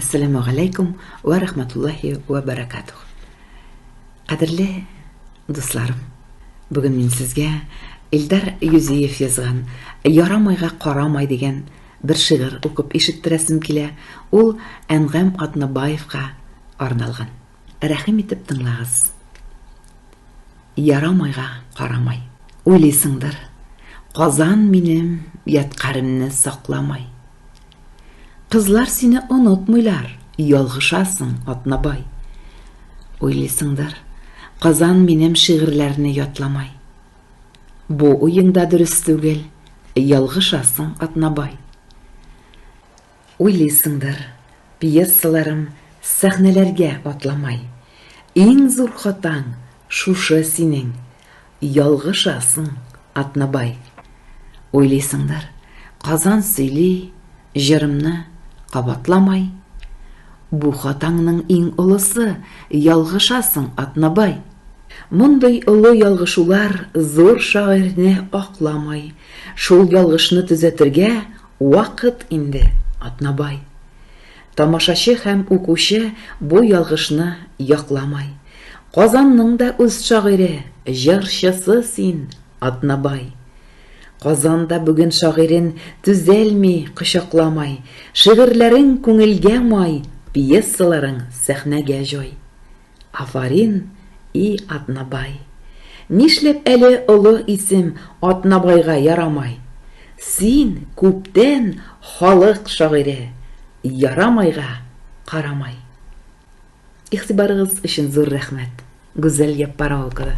Әссәламү галәйкүм вә рахматуллаһи вә бәрәкатуһ. Кадерле дусларым, бүген мин сезгә Илдар Юзиев язган Ярамайга карамай дигән бер шигырь укып ишеттерәсем килә. Ул Әнгам Атнабаевка арналган. Рәхим итеп тыңлагыз. Ярамайга карамай. Уйлыйсыңдыр, Казан минем ядкаремне сакламай. Кызлар сине онытмыйлар, ялгышасың, Атнабай. Уйлыйсыңдыр, Казан минем шигырьләрне ятламай. Бу уең да дөрес түгел, ялгышасың, Атнабай. Уйлыйсыңдыр, пьесаларым сәхнәләргә атламай. Иң зур хатаң шушы синең, ялгышасың, Атнабай. Уйлыйсыңдыр, Казан сөйли, җырымны кабатламай. Бу хатаңның иң олысы, ялгышасың, Атнабай. Мондый олы ялгышулар зур шагыйрьне акламай. Шул ялгышны төзәтергә Вакыт инде, Атнабай. Тамашачы һәм укучы бу ялгышны якламай. Казанның да үз шагыйре, җырчысы син, Атнабай. Казан да бүген шагыйрен түзәлми, кочакламай. Шигырьләрең күңелгә май, пьесаларың сәхнәгә җай. Афарин, и Атнабай! Нишләп әле олы исем Атнабайга ярамай? Син күптән халык шагыйре, ярамайга карамай. Игътибарыгыз өчен зур рәхмәт. Гүзәл Яппарова укыды.